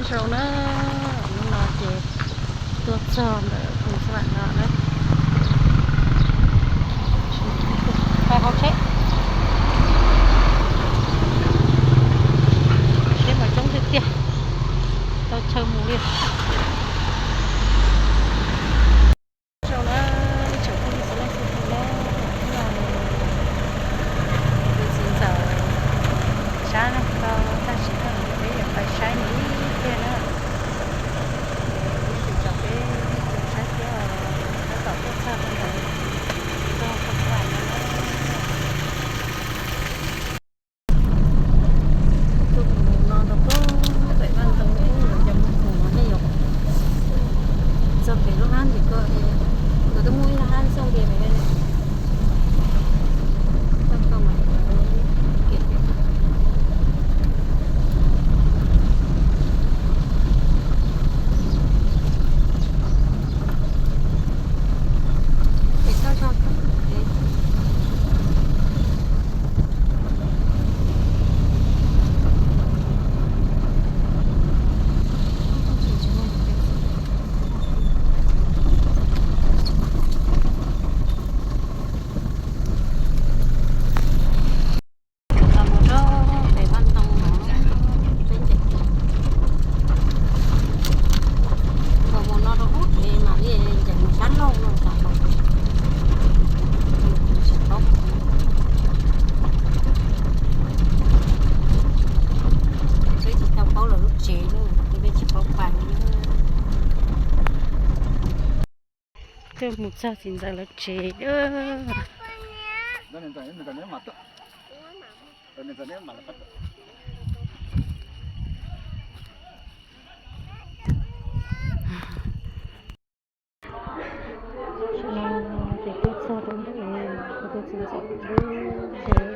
Zoo na, hnub no ces tuaj txog ntawm tus xab vam no na. Pais hauv tsheb. Tsheb mas coob tiag tiag, tau chaw mus li. Zoo na, tsoom phooj ywg txhua leej txhua tus na, hnub no tus txiv ntxawm sab no tau tag sim no peb yuav pais saib nws ib pliag na. Ib sim tso peb saib thiab, tab tom tuaj txog rau ntawd, txog rau xab vam no na. Tuaj mus no rau pem vaj ntoo, cov mus mus no nej yom. Txog pem lub hab ntawm ko, nkawd twb muaj ib lub hab xauj ntiag pem. Txog ko mas kev Los mus rau pem vaj ntoo no, peb ncaim, los mus no rau ub pem mam li ncaim mus sab laug no tas los. Tsis paub, peb tsis tau paub lawv lub tsev na, peb tsis paub pais li. Tuaj mus txog txiv ntxawm lawv tsev. Ces tuaj txog rau ntawm kuv tus txiv ntxawm lub tsev na.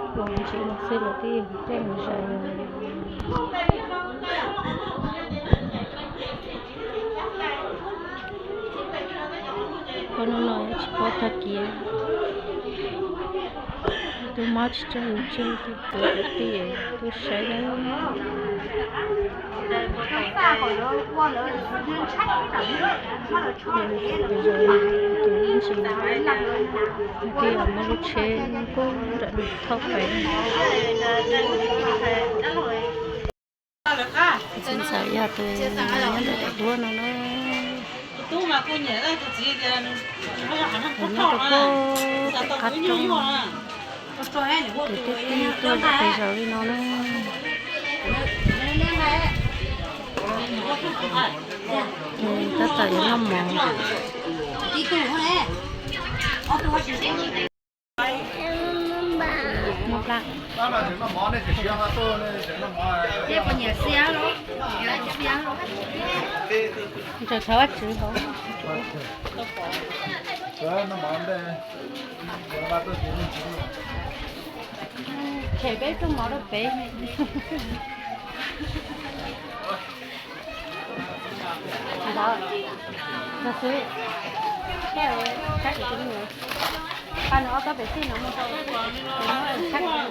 Ces los ntsis no xwb lawv twb coj mus zais. Qhov no no tsis paub tag kis, tus mob tsis tso yus tseg, tus kwv tus tij twb saib na. Tus ntsis, tus tij muaj lub tsheb kub nram thauj pais. Txiv ntxawm yog tus nyob ntawm daim duab no na. Nyob rau pem qab roob, tus tij tij tuaj zom zaws li no na. Tab tom yuav noj mov. Muaj plab. Ntsawg thov Vajtswv hauv. Tshem peb rooj mov rau pem. Ntawd, ntawd xwb. Saib kuv tus me nyuam. Pab nws ob tob pem xij no mus rau, saib kuv tus me nyuam.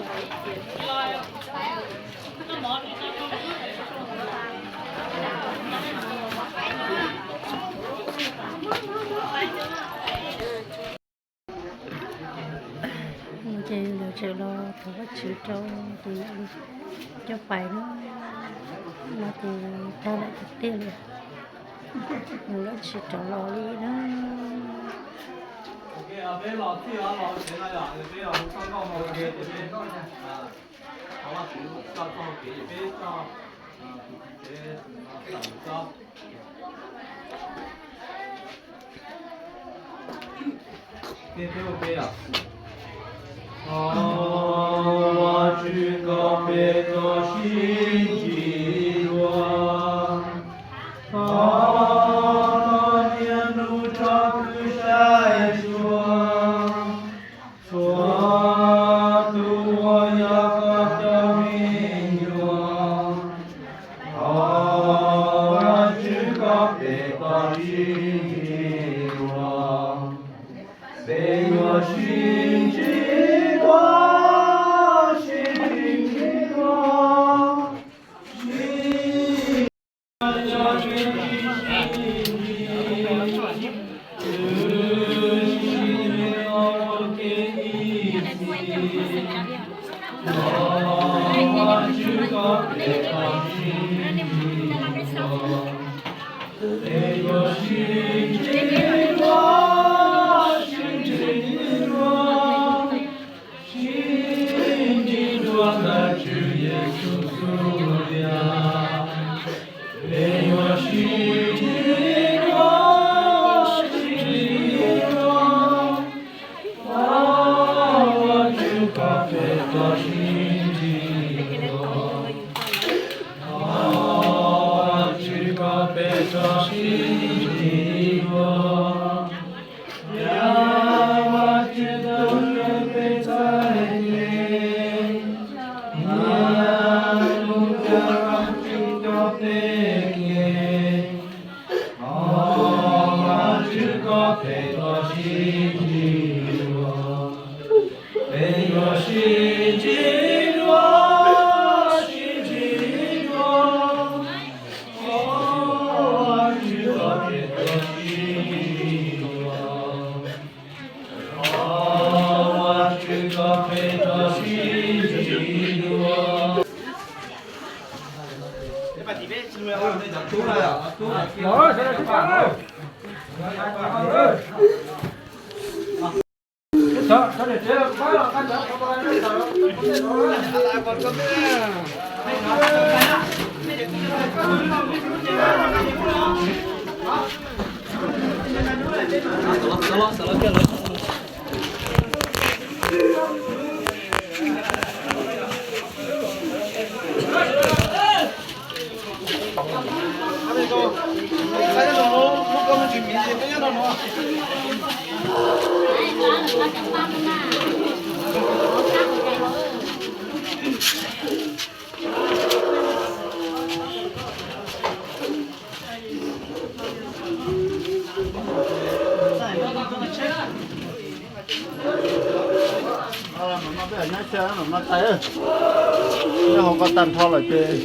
Ces lawv tseem los thov Vajtswv rau tus yawm coj pais na, no ces tag lawm tiag tiag li, mus lawm tsis rov los li na. Thov Vajtswv kom peb txoj sia ntsig dua. Thov txoj niag hnub tso kwv saib xyuas txhua tus uas yog koj cov me nyuam. Thov Vajtswv kom peb txoj sia ntsig dua. Peb yuav sib ntsib Peb yuav sib ntsib dua, sib ntsib dua. Nyob hauv ko tag nrho lawm ces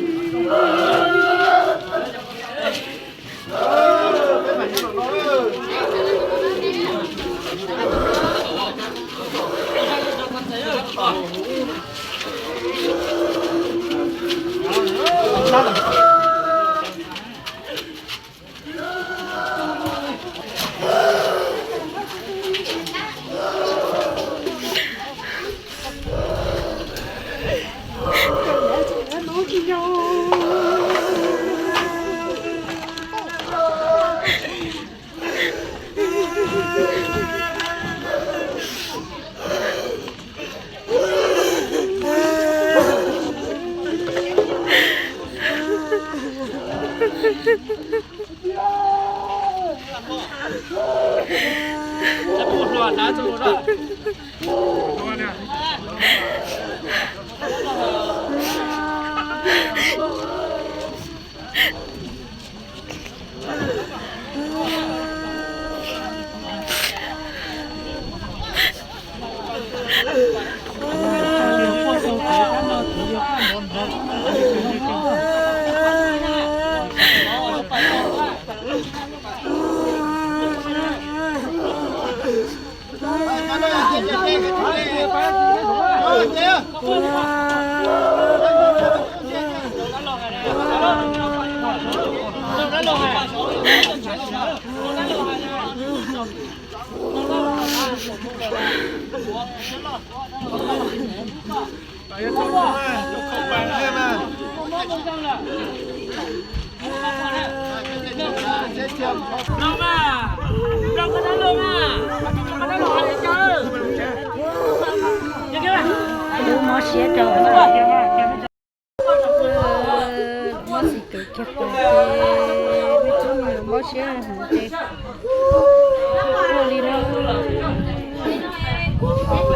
Mob siab rau, mob tsis tus kiag pais ces, mob siab hov ces, ua li no, mob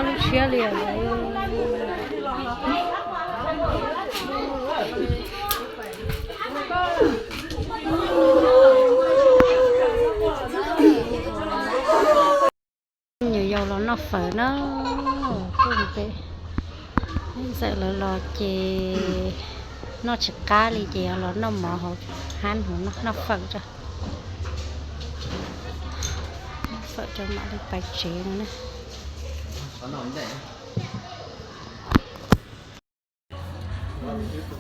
lub siab li os. Nyuam yaus los noj fawm na, kuj peb ntxawm lawv los ces noj tsis qab li ces los noj mov hauv hab hauv no, noj fawm tso, noj fawm tso mam li pais tsev no na.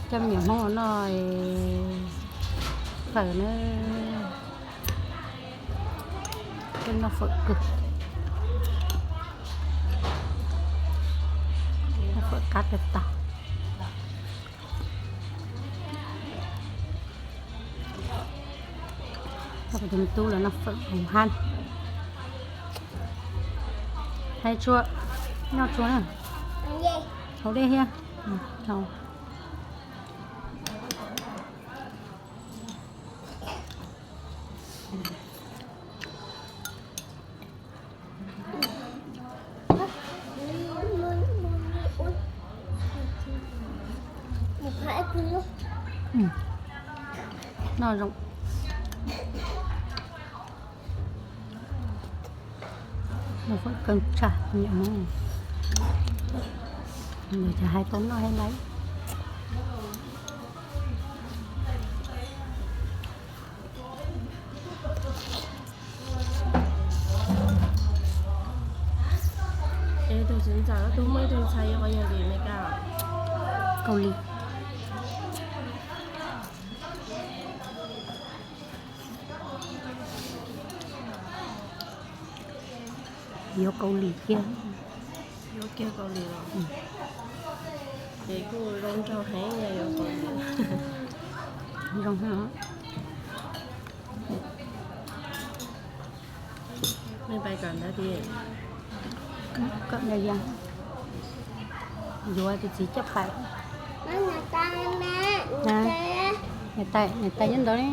Coj me nyuam Hmoob noj fawm na. Peb noj fawm kawg, noj fawm qab tag tag. Coj kuv tus me tub los noj fawm hauv hab. Hais tsuag, noj tsuag na. Haus dej thiab. Noj zoo. Noj fawm kawg tshaj, nyiam Hmoob. Nyiam ces hais tau noj thiab lauj. Es tus txiv ntxawm, tus muaj ib tug ntxhais yuav qhov yog tim Amelikas? Kaus Lim. Yuav Kaus Lim kiag. Yuav kiag Kaus Lim los? Ces kuj zoo nraug heev, yuav Kaus Lim. Zoo heev. Nej pais kawm ntawv tiag? Kawm ntawv yog yuav tus txiv coj pais. Niam tais, niam tais nyob ntawd ne.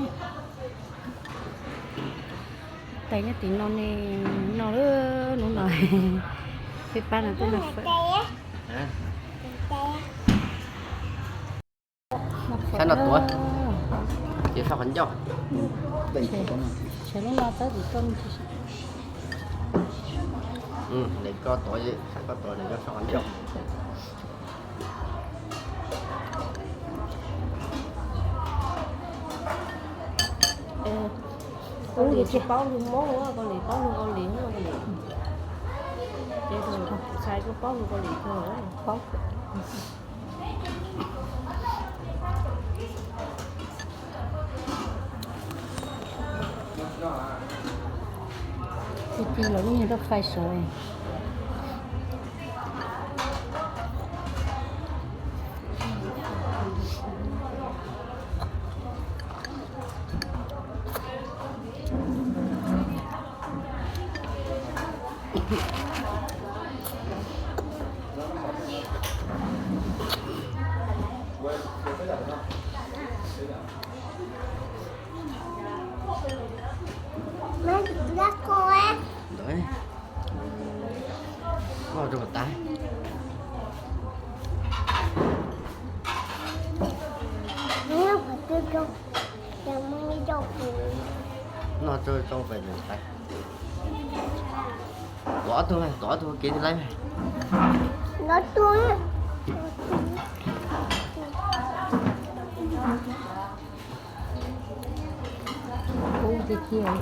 Tais nyob tim no ne, no lub hnub no. Peb pab no twb noj fawm. Saib no tuav, ces soj qhov ncauj. Tshe lub no txawb tim koj. Nws koj tuav, saib koj tuav nws koj soj qhov ncauj. Kaus Lim tsis paub lus Hmoob, Kaus Lim paub lus Kaus Lim, ces tus ntxhais kuj paub lus Kaus Lim kawg. Tus tij laug lub niag rau fais sawv. Ntawd, noj rau tas. Noj rau rau pem nws tas. Tuav ob tug, tuav ob tug kev laib. Kub tiag tiag.